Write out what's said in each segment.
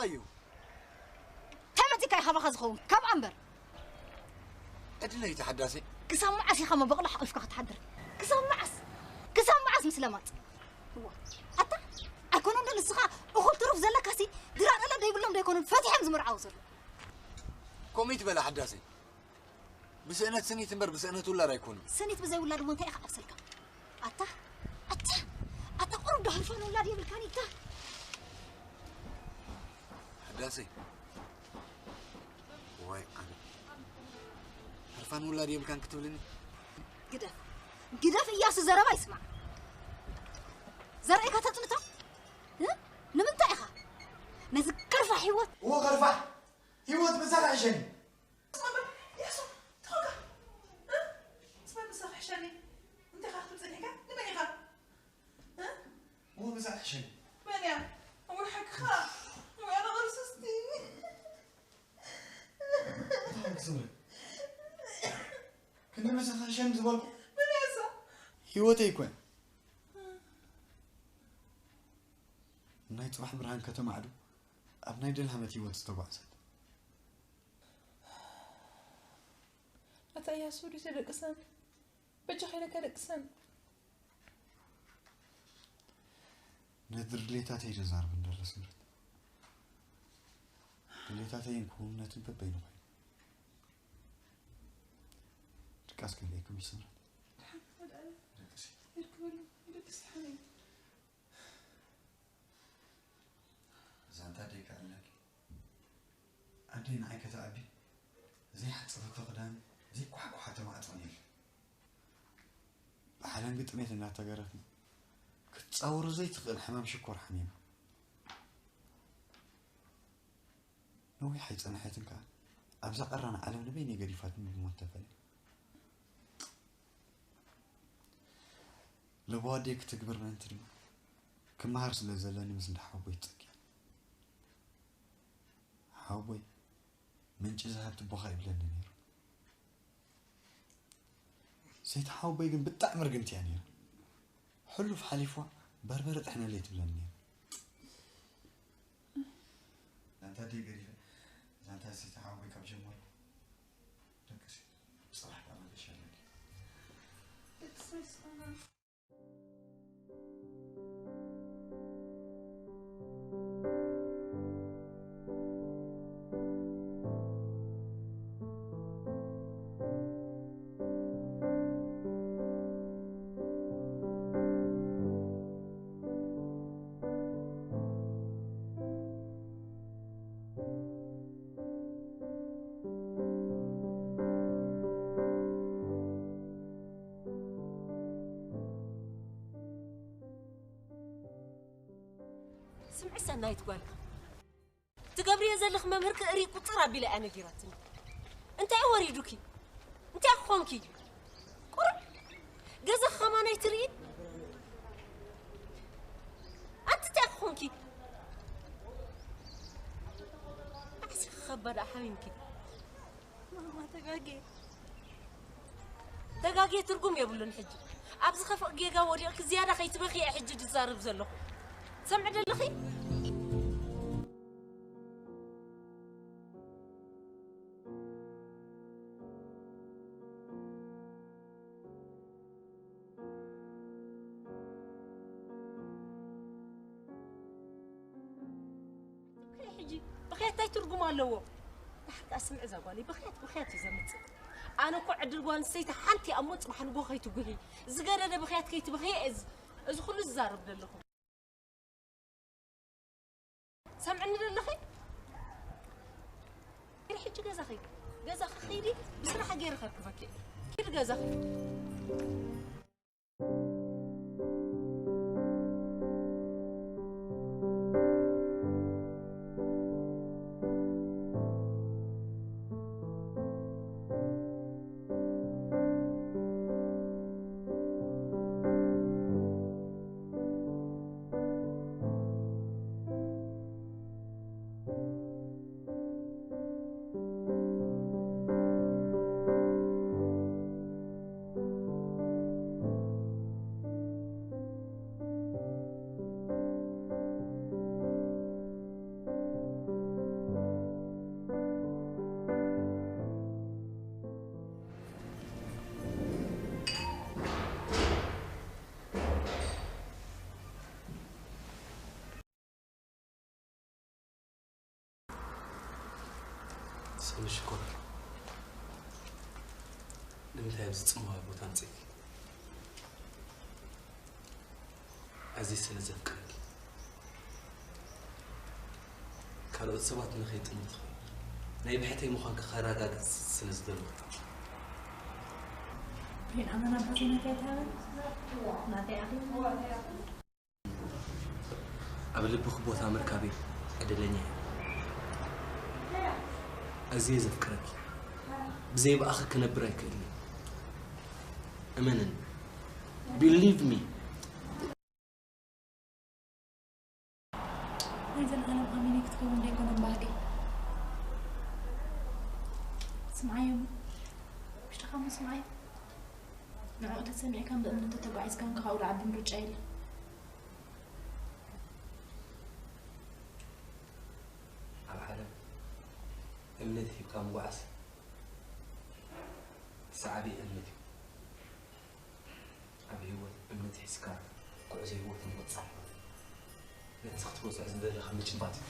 እዩ። እንታይ መጺእካ እዩ ካባኻ ዝኸውን? ካብኣ እምበር። ዕድለይቲ ሓዳሰይ። ክሳብ መዓስ ኢኻ መበቕሎ ሓቒፍካ ክትሓድር? ክሳብ መዓስ? ክሳብ መዓስ ምስ ለማጽ? እዋ፣ ኣታ፣ ኣይኮነን ዶ ንስኻ እኹል ትሩፍ ዘለካሲ፣ ድራር እለ ዘይብሎም ዶ ኣይኮኑን ፈቲሖም ዝምርዓው ዘለዉ? ከምኡ ይትበላ ሓዳሰይ። ብስእነት ስኒት እምበር ብስእነት ውላድ ኣይኮኑን። ስኒት ብዘይ ውላድ እሞ እንታይ ኢኻ ኣብሰልካ? ኣታ፣ ኣታ፣ ኣታ ቁሩብ ዶ ህርፋን ውላድ የብልካን ኢልካ? ሓዳሰይ። ዋይ ኣነ። ህርፋን ውላድ የብልካን ክትብልኒ? ግደፍ። ግደፍ እያሱ ዘረባ ይስማዕ። ዘርእካ ተጽንቶ? እ? ንምንታይ ኢኻ? ነዚ ከርፋሕ ህይወት እዎ ከርፋሕ ህይወት ምሳኻ ይሸኒ። ስማይ፣ ያሱ፣ ተኸካ። እ? ስማይ፣ ምሳኻ ይሸኒ። እንታይ ኢኻ ክትብል ጸኒሕካ? ንመን ኢኻ? እ? እዎ ምሳኻ ይሸኒ። መን እያ? ወይ ሓቅኻ። ወይ ኣነ ቅርስስቲ። እንታይ ስምሪ? ክንዲ ምሳኻ ይሸኒ ዝበልኩ? መን እያ እሳ? ህይወተይ እኮ እያ። ናይ ጽባሕ ብርሃን ከተማዕዱ ኣብ ናይ ደልሃመት ህይወት ዝተጓዕዘት። ኣታ እያሱ፣ ዲሰ ደቅሰን? በጃኻ ኢለካ ደቅሰን። ነቲ ድሌታተይ ዘዛርብ እንደለ ስምረት። ድሌታተይን ክውንነትን በበይኑ ኮይኑ። ድቃስ ከልኤኩም እዩ ስምረት። ደቅሲ። ይርከበሉ፣ ይደቅስ ሓለይ። ዛንታ ደይ ከኣልናኪ። ኣደይ ንዓይ ከተኣቢ ዘይሓጸበቶ ክዳን፣ ዘይኳሕኳሓቶ ማዕጾን የለን። ብሓለንጊ ጥሜት እናተገረፍና፣ ክትጻወሮ ዘይትኽእል ሕማም ሽኮር ሓሚማ። ነዊሕ ኣይጸንሐትን ከኣ፣ ኣብዛ ቀራን ዓለም ንበይነይ ገዲፋትኒ ብሞት ተፈልያ። ለበዋዴ ክትግብር ምእንቲ ድማ፣ ክመሃር ስለ ዘለኒ ምስ እንዳ ሓወቦይ ተጸጊዐ። ሓወቦይ፣ ምንጪ ዝሃብ ትቦኻ ይብለኒ ነይሩ። ሰይቲ ሓወቦይ ግን ብጣዕሚ ርግምቲ እያ ነይራ። ሕሉፍ ሓሊፍዋ በርበረ ጥሕነለይ ትብለኒ ነይራ። ዛንታ ደይ ገዲፈ፣ ዛንታ ሰይቲ ሓወቦይ ካብ ጀመርኩ፣ ደቅሲ፣ ጽባሕ ከኣ መገሻ ኣለኒ። ስምዒ ሰናይት ጓል፣ ትገብርዮ ዘለኺ መምህር ክእሪ ቁጽር ኣቢላ እያ ነጊራትኒ። እንታይ እዩ ወሪዱኪ? እንታይ ክኾንኪ? ቁሩብ ገዛ ከማን ኣይትርኢ? ኣንቲ እንታይ ክኾንኪ? ኣዕሲ ክኸባ ደኣ ሓሚምኪ። ማማ ተጋጌ። ተጋጌ ትርጉም የብሉን ሕጂ። ኣብ ዝኸፍእ ጌጋ ወዲቕኪ ዝያዳ ከይትበኽየ ሕጂ ድዛረብ ዘለኹ። ትሰምዒ ደለኺ? ብኽያት ሕጂ ብኽያት እንታይ ትርጉም ኣለዎ? ደሓር ከኣ ስምዒ እዛ ጓለይ፣ ብኽያት ብኽያት እዩ ዘምጽእ። ኣነ እኮ ዕድል ጓል ኣንስተይቲ ሓንቲ እያ እሞ ጽባሕ ንግሆ ከይትጉሂ፣ ዝገደደ ብኽያት ከይትበኽየ እየ ዝ-፣ እዚ ኩሉ ዝዛረብ ዘለኹ። ሰምዕኒ ደለኺ? ኪዲ ሕጂ ገዛኺ፣ ገዛኺ ኺዲ፣ ብስራሕ ገይረ ከርክበኪ። ኪዲ ገዛኺ። ስሚ ሽኮር፣ ንምንታይ ኣብዚ ጽምዋ ቦታ ኣምጺእኪ? ኣዝየ ስለ ዘፍቅረኪ፣ ካልኦት ሰባት ንኸይጥምትኺ፣ ናይ ብሕተይ ምዃንኪ ከረጋግጽ ስለ ዝደለኹ። ኣመና በዚ ነገር ተበል ናተይ ኣኽሊ ኣብ ልብኺ ቦታ ምርካበይ ዕድለኛ እየ። ኣዝየ ዘፍቅረኪ፣ ብዘይ ብኣኺ ክነብር ኣይክእልን እየ። እመንኒ። Believe me. ናይ ዘለኣለም ኣሚነይ ክትከውን ደይኮነን ባህገይ። ስምዓዮም። ውሽጥኻ እሞ ስምዓዮም። ንዕኡ ተሰሚዕካን ብእምነት ተተጓዒዝካን ክኻኡ ዝዓቢ ምርጫ የለን። ኣብ ዓለም እምነት ሂብካ ምጉዓዝ እቲ ዝዓበየ እምነት እዩ። ኣብ ህይወት እምነት ሒዝካ ጉዕዞ ህይወት ምቕጻል። ነቲ ክትበጽሖ ዝደለኻ ምጭባጥ እዩ።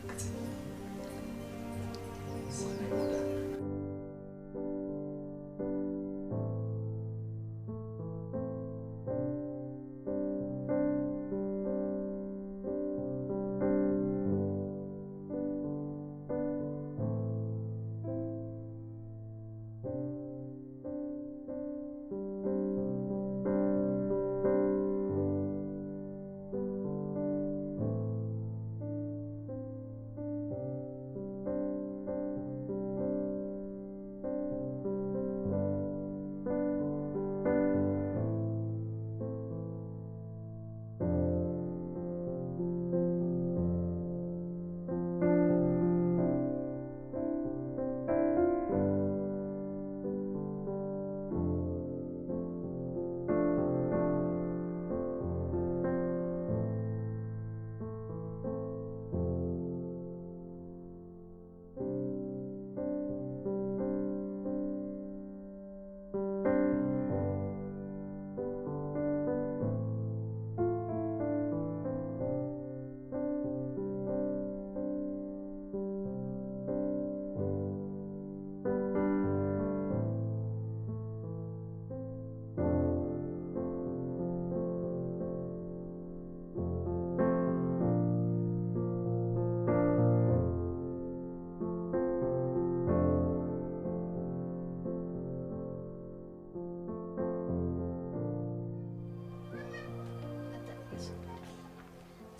ርግጽ። ንስኻ ናይ መወዳእታ።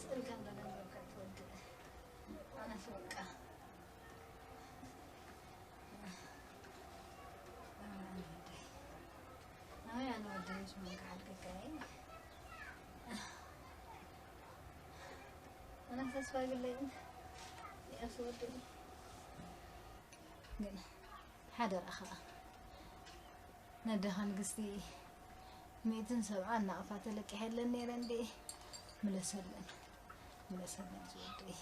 ስእልካ እንዳገንዘብካ ትወድእ። ኣነስ በቃ። ኣነ ወደይ። ኣይ፣ ኣነ ወደይ፣ ስሙን ክሓድገካ እየ። ኣነ ተስፋ የብለይን። የእሱ ወደይ። ግን ሓደራኻ። ነደኻ ንግስቲ ሚእትን ሰብዓን ናቕፋ ተለቂሐለን ነይረን ድየ? ምለሰለን፣ ምለሰለን ዝወደይ።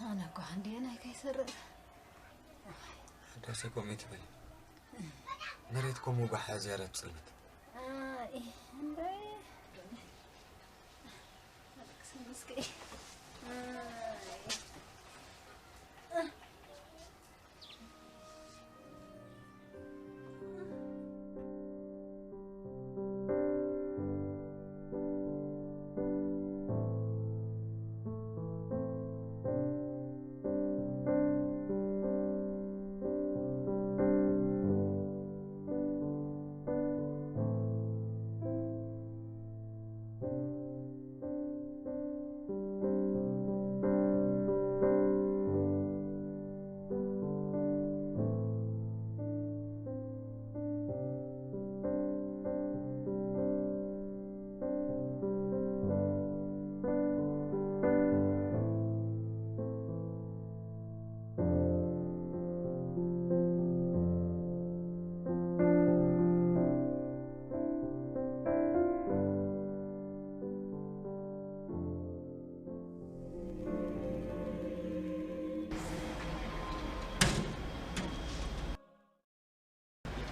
ኣነ እኮ ክንደየናይ ከይሰርቕ። ሓዳሰይ ከምኡ ትበል። መሬት እኮ ምውጋሕ ዝያዳ ትጽልመት። ኣይ፣ እንዶይ። ኣልቅስ እስኪ። ኣይ።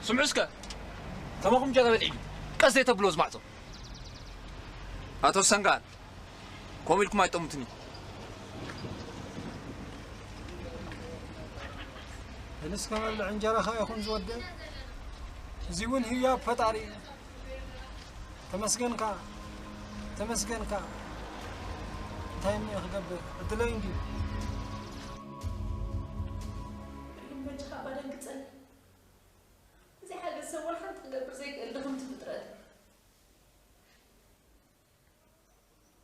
ስምዑ እስከ፣ ተማኹም ጀጋ በልዒ፣ ቀስ ዘይተብሎ ዝማዕጾ። ኣቶ ሰንጋል፣ ከምኡ ኢልኩም ኣይጠሙትኒ። ንስከ መብልዕ እንጀራኻ ይኹን ዝወደ፣ እዚ እውን ህያብ ፈጣሪ እዩ። ተመስገንካ፣ ተመስገንካ። እንታይ እሞ ክገብር? ዕድለይ እንድዩ። በጃኻ እባ ደንግጸኒ። እዚ ሓገዝ ሰብ ወላ ሓንቲ ክገብር ዘይክእል ድኽምቲ ፍጥረት።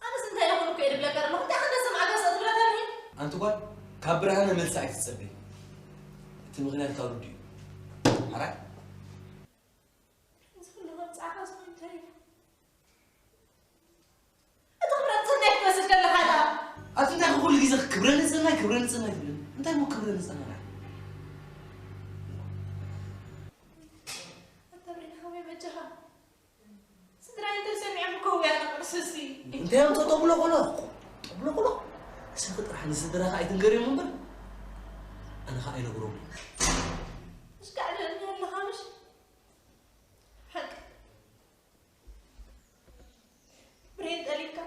ኣነስ እንታይ ይኹን እኮ እየ ድብለካ ዘለኹ። እንታይ ክንደ ሰምዓካ ሰብ ትብለካ ብሂል? ኣንቲ ጓል፣ ካብ ብርሃነ መልሲ ኣይትጸበይ። እቲ ምኽንያት ካብ ርዱ እዩ። ሓራይ? እዚ ኩሉ ከምጽኣኻ ዝኾነ እንታይ እዩ? እቲ ክብረት ጽናይ ክትወስድ ከለኻ ደኣ። ኣቲ እንታይ ኩሉ ግዜ ክብረ ንጽህናይ፣ ክብረ ንጽህናይ ትብል? እንታይ እሞ ክብረ ንጽህና? ኣታ ብሬን ሓወይ በጃኻ። ስድራይ እንተሰሚዖም እኮ ውያነ ቅርሲ ሲ። እንታይ እዮም ጠብሎ ቆሎ? ጠብሎ ቆሎ? ስኺ ጥራሕ ንስድራኻ ኣይትንገርዮም እምበር፣ ኣነ ኸኣ ኣይነግሮም። ምሽ ጋዕ ትብለኒ ኣለኻ ምሽ? ሓቂ። ብሬን ጠሊምካ?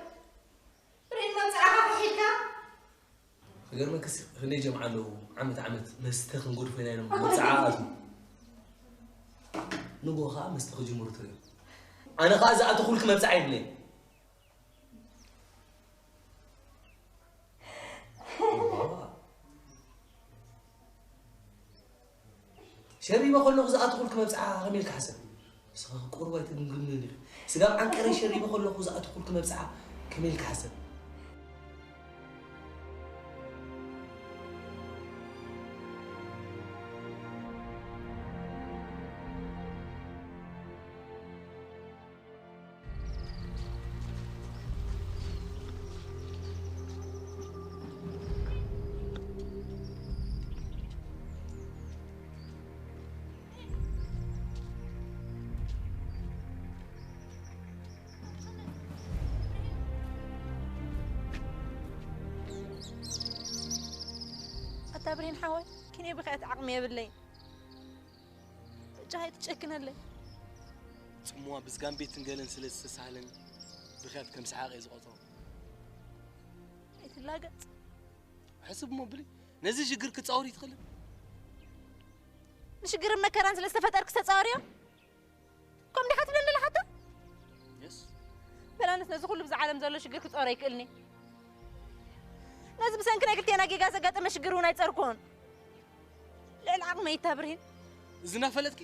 ብሬን መብጽዓኻ ክሒድካ? ክገርመክስ ክንደይ ጀምዓ ኣለዉ ዓመት ዓመት መስተ ክንገድፎ ኢና ኢሎም መብጽዓ ኣትዩ። ንግሆ ኸኣ መስተ ክጅምሩ ትርእዮም። ኣነ ኸኣ ዝኣተኹልኪ መብጽዓ የብለይን። ሸሪበ ከለኹ ዝኣተኹልኪ መብጽዓ ከመይ ኢልካ ሓሰብ? ንስኻ ቁሩብ ኣይትግምግምንን ኢኻ። ስጋብ ዓንቀረ ሸሪበ ከለኹ ዝኣተኹልኪ መብጽዓ ከመይ ኢልካ ሓሰብ? ኣታ ብሬን ሓወይ፣ ኪነ ብኽያት ዓቕሚ የብለይን። በጃኻ ኣይትጨክነለይ። ጽምዋ ብዝጋን ቤትን ገለን ስለ ዝተሳህለኒ ብኽያት ከም ሰሓቕ እየ ዝቖጽሮ። ኣይትላገጽ። ሕስብ እሞ ብሊ፣ ነዚ ሽግር ክትጻወሪ ትኽእልን? ንሽግርን መከራን ስለ ዝተፈጠርክ ዝተጻወርዮ? ከም ዲኻ ትብለኒ ዘለኻ ኣታ? የስ። በላንስ ነዚ ኩሉ ብዛ ዓለም ዘሎ ሽግር ክጻወር ኣይክእልን እየ። ነዚ ብሰንኪ ናይ ክልቴና ጌጋ ዘጋጠመ ሽግር እውን ኣይጸርኩን። ልዕሊ ዓቕመይ እታ ብርሂን። እዚ እናፈለጥኪ?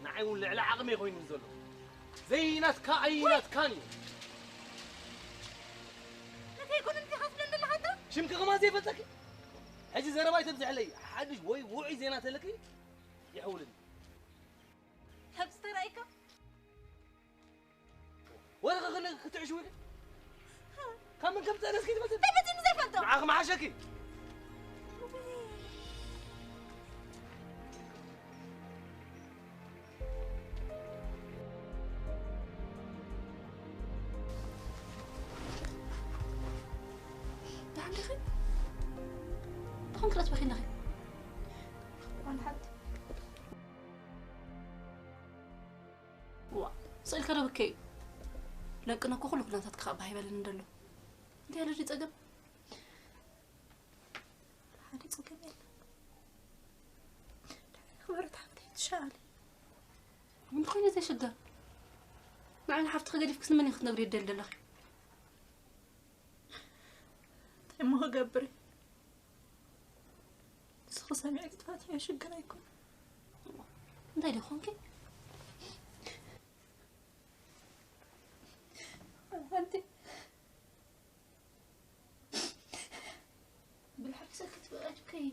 ንዓይ እውን ልዕሊ ዓቕመይ ኮይኑ ዘሎ። ዘይናትካ ኣይናትካን እዩ። ነተይ ኣይኮነን ዲኻ ትብለኒ ዘለኻ ኣንታ? ሽምኪ ከማን ዘይፈልጠኪ? ሕጂ ዘረባ ኣይተብዝሐለይ። ሓድሽ ወይ ውዑይ ዜና ተለኪ ይሕውልኒ። ኣብዚ ተራእይካ? ወርቂ ክል-፣ ክትዕሽዊ ኢለ? ካብ መን ከም ዝጠነስኪ ትመስል? እንታይ መጺእኒ ዘይፈልጦ? ንዓኺ መሓሸኪ። ደሓን ዲኺ? ብኸም ክረትበኺ ኣለኺ? ዋን ሓንቲ። ዋ፣ ስእልካ ዶ ብከይ እዩ? ለቅነ እኮ ኩሉ ኩነታትካ ከኣ ባህ ይበለኒ እንደሎ። እንታይ ኣሎ ድዩ ጸገም? ሓደ ጸገም የለን። ድሕሪ ክብረት ሓፍተይ ትሸኣሊ። እንተኾይኑ ዘይሽገር። ንዓይ ንሓፍትኺ ገዲፍክስ ንመን ኢኺ ክትነግርዮ ትደሊ ዘለኺ? እንታይ እሞ ክገብር እየ? ንስኺ ሰሚዕኪ ትፈትሕዮ ሽግር ኣይኮነን። እንታይ ዶ ኾንኪ? ሓንቲ ብልሓቂ ሰክት በቃ ከይ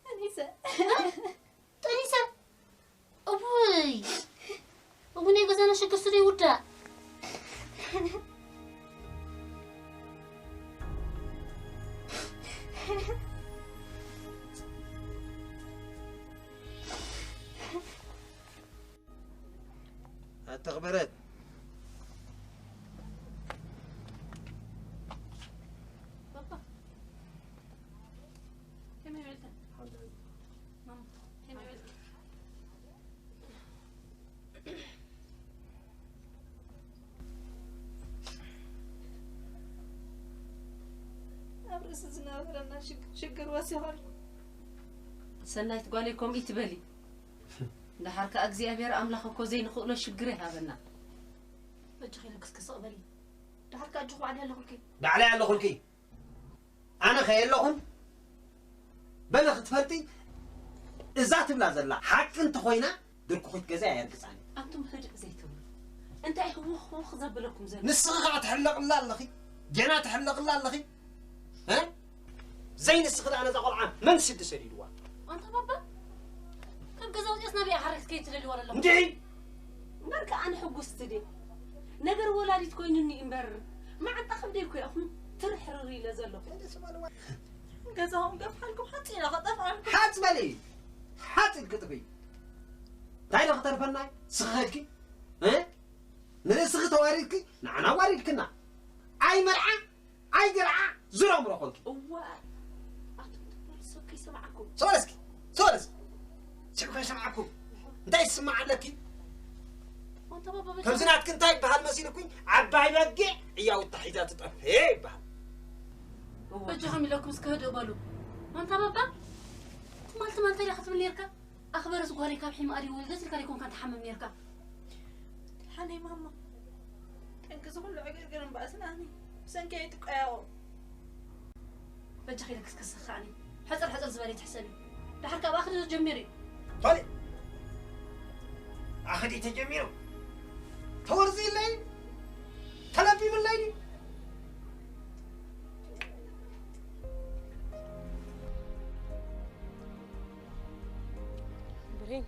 ጠኒሰ። ጠኒሰ? እውይ! እውይ፣ ናይ ገዛና ሸገር ስለ ይውዳእ። ኣታ ክብረት። ባባ፣ ከመይ ውዒልካ? ማማ፣ ከመይ ውዒልካ? ዝነበረና ሽግ- ሽግር ወሲኸልኩ። ሰናይት ጓለይ፣ ከምኡ ትበሊ። ደሓር ከኣ እግዚኣብሔር ኣምላኽ እኮ ዘይንኽእሎ ሽግር ይሃበና። በጃኺ ኢለክስ ክስቕ በሊ። ደሓር ከኣ ኣጆኺ ባዕለይ ኣለኹልኪ። ባዕለይ ኣለኹልኪ። ኣነ ከየለኹም በለ ክትፈልጢ፣ እዛ ትብላ ዘላ ሓቂ እንተኾይና፣ ድርኩኺት ገዛ ኣየርግጻን። ኣንቱም ህድእ ዘይትብሉ፣ እንታይ ህውኽ ህውኽ ዘብለኩም ዘሎ? ንስኺ ኸዓ ትሕለቕላ ኣለኺ፣ ጌና ትሕለቕላ ኣለኺ። እ? ዘይንስኺ ደኣ ነዛ ቖልዓ መን ስዲ ሰዲድዋ? ኣንታ ባባ፣ ካብ ገዛ ወፂኦስ ናበይ ሓረስ ከይትደልዋ ኣለኹ? እንዲዒ! እምበር ከኣ ኣነ ሕጉስቲ ድየ? ነገር ወላዲት ኮይኑኒ እምበር፣ መዓንጣ ከብደይ እኮ እያ እኹም ትርሕርር ኢለ ዘለኹ። ገዛኹም ገፍሓልኩም ሓፂና ከጠፍኣልኩም። ሓፅ በሊ! ሓፅ ኢልኪ ጥፍኢ! እንታይ ዶ ክተርፈና እዩ? ስኺ ኸድኪ? እ? ንርእስኺ ተዋሪድኪ፣ ንዓና ኣዋሪድክና። ኣይ መርዓ፣ ኣይ ገርዓ፣ ዙር ኣእምሮ ኮንኪ። እዋ፣ ኣቱም ትብሉ ሰብ ከይሰምዓኩም። ሰወር እስኪ፣ ሰወር እስኪ። ስዕ ከይሰምዓኩም። እንታይ ትስምዓ ኣለኪ? ኣንታ ባባ በጃ- ከምዚ ናትኪ እንታይ ይበሃል መሲልኩኝ? ዓባይ በጊዕ ዕያውታ ሒዛ ትጠፍእ ይበሃል። እዋ። በጃኹም ኢለኩም እስከ ህድእ በሉ። ኣንታ ባባ፣ ትማል ትማል እንታይ ዲኻ ትብል ነርካ? ኣኽበረስ ጓለይ ካብ ሒማ ድዩ ወልደት ኢልካ ዲኮንካ ትሓምም ነርካ? ሓነይ ማማ፣ ጠንቂ እዚ ኩሉ ዕግርግርን ባእስን ኣነ ብሰንኪ እየ ትቀያቆ። በጃኺ ኢለክስ ከሰኻእኒ። ሕጽር ሕጽር ዝበለ ትሕሰቢ። ደሓር ካብ ኣኽዲ ጀሚሩ እዩ። በሊ። ኣኽዲ ተጀሚሩ። ተወርዚለይ። ተለቢምለይ። ብሬን።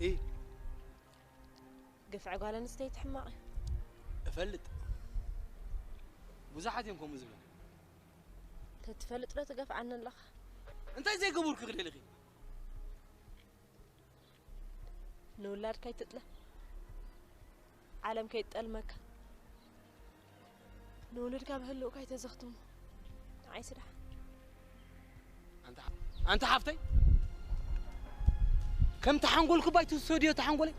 ኢ። ግፍዒ ጓል ኣንስተይቲ ሕማቕ እዩ። እፈልጥ። ብዙሓት እዮም ከምኡ ዝብሉ። ተትፈልጥ ዶ ትገፍዓኒ ኣለኻ? እንታይ ዘይገበርኩ ክልል ኢኺ? ንውላድካ ኣይትጥለ። ዓለም ከይትጠልመካ። ንውሉድካ ብህልውካ ኣይተዘኽትሞ። ንዓይ ስራሕ። ኣንታ ኣንታ ሓፍተይ፣ ከም ተሓንጎልኩ ባይ ትውሰድዮ ተሓንጎለይ።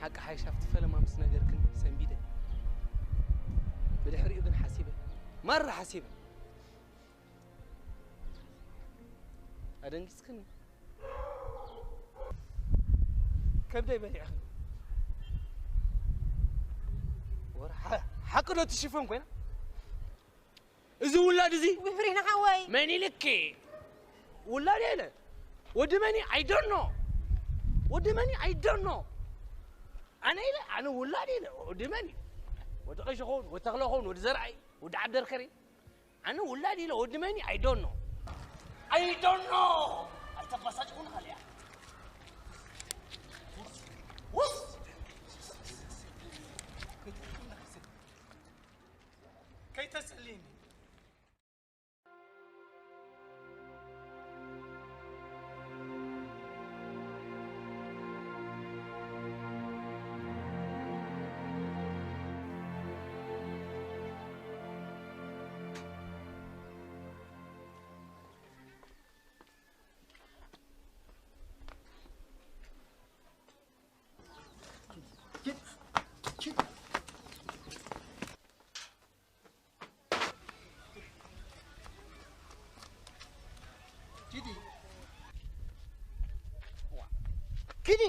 ሓቂ ሓይሽ ኣብቲ ፈለማ ምስ ነገርክን ሰንቢደ። ብድሕሪኡ ግን ሓሲበ። ማራ ሓሲበ። ኣደንጊጽክኒ። ከብደይ በሊዕኽኒ። ወረ ሓ-፣ ሓቂ ዶ ትሽፈን ኮይና? እዚ ውላድ እዚ ውፍሪና ሓወይ። መን ኢልኪ? ውላድ ኢለ። ወዲ መን እዩ? I don't know። ወዲ መን እዩ? I don't know። ኣነ ኢለ፣ ኣነ ውላድ ኢለ። ወዲ መን እዩ? ወዲ ቀይሽ ኸውን፣ ወዲ ተኽለ ኸውን፣ ወዲ ዘርኣይ፣ ወዲ ዓብደርከሪም። ኣነ ውላድ ኢለ፣ ወዲ መን እዩ? I don't know። I don't know። ኣይተባሳጭኹን ኻልያ። ውስ! ከይተጸልይኒ። ኪዲ።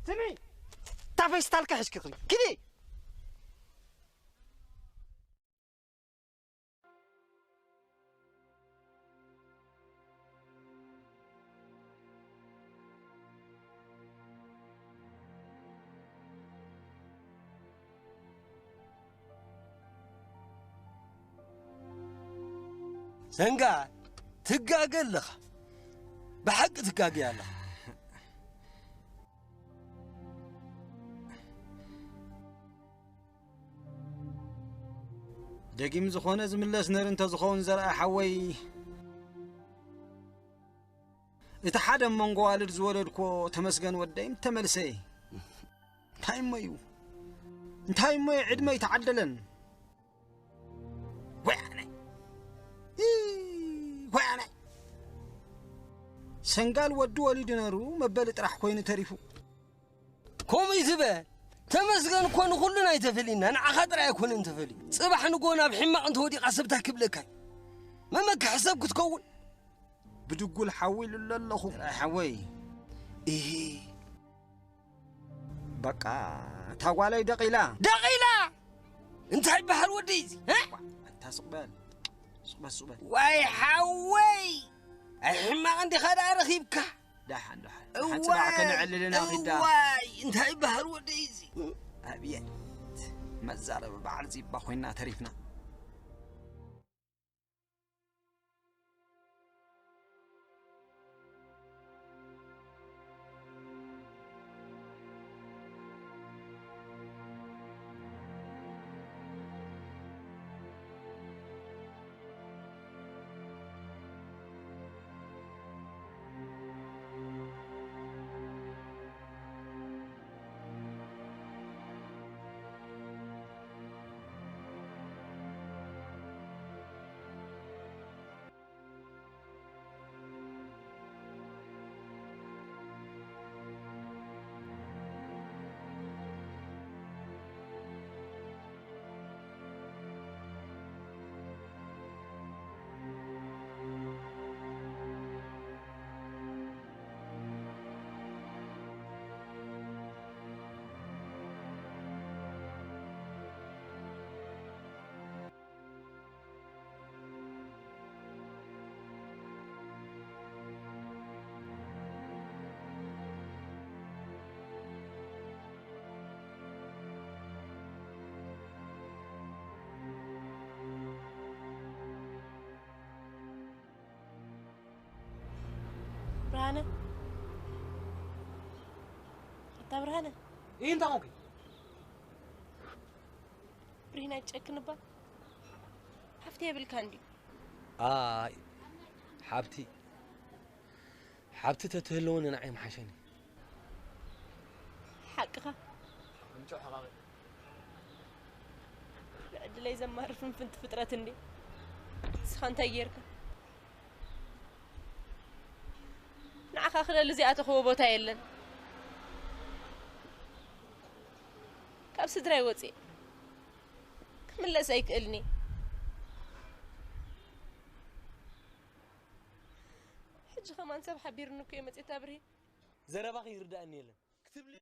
ስሚ። እታ ፌስታልካ ሒዝኪ ኪዲ። ኪዲ። ሰንጋ፣ ትጋገ ኣለኻ። ብሓቂ ትጋገ ኣለኻ። ደጊም ዝኾነ ዝምለስ ነር እንተዝኸውን ዘርኣ ሓወይ፣ እቲ ሓደ መንጎ ዋልድ ዝወለድኮ ተመስገን ወደይ ተመልሰ። እንታይ እሞ እዩ? እንታይ እሞ እዩ ዕድመ ይተዓደለን? ወያነ። እ፣ ወያነ። ሰንጋል ወዲ ወሊዱ ነሩ መበሊ ጥራሕ ኮይኑ ተሪፉ። ከምኡ ይትበል። ተመስገን እኮ ንኹሉን ኣይተፈልዩና፣ ንዓኻ ጥራይ ኣይኮነን ተፈልዩ። ጽባሕ ንጎ ናብ ሕማቕ እንተወዲቓ ሰብታ ክብለካ እዩ። መመኪ ሕሰብ ክትከውን። ብድጉል ሓዊ ኢሉ ኣለኹ። ጥራይ ሓወይ። እሂ። በቃ፣ እታ ጓለይ ደቒላ። ደቒላ? እንታይ ይበሃል ወደይ እዚ? እ? ኣንታ ስቕ በል። ስቕ በል፣ ስቕ በል። ዋይ ሓወይ! ኣይ ሕማቕ እንዲኻ ደኣ ረኺብካ። ደሓን፣ ደሓን። ደሓን እዋይ! ጽባሕ ከነዕልልና ኺዳ። እዋይ! እንታይ ይበሃል ወደይ እዚ? ኣብየት! መዛረቢ በዓል ዚባ ኮይና ተሪፍና። ብርሃነ፣ ኣታ ብርሃነ። ይህ እንታይ ኾንኩ? ብርሂን ኣይትጨክን እባ። ሓፍቲ የብልካን ድዩ? ኣይ፣ ሓብቲ፣ ሓብቲ ተትህልወኒ ንዓይ ምሓሸኒ። ሓቅኻ። ኣምጮ ሕቓቒ። ንዕድለይ ዘማርር ፍንፍንቲ ፍጥረት እንዴ። ንስኻ እንታይ ጌርካ? ንዓኻ ክደሊ ዝኣተኽዎ ቦታ የለን። ካብ ስድራይ ወፅየ ክምለስ ኣይክእልኒ። ሕጂ ከማን ሰብ ሓቢርኒ እኮ እየ መፅየት ኣብርሂ። ዘረባኺ ይርዳእኒ የለን ክትብሊ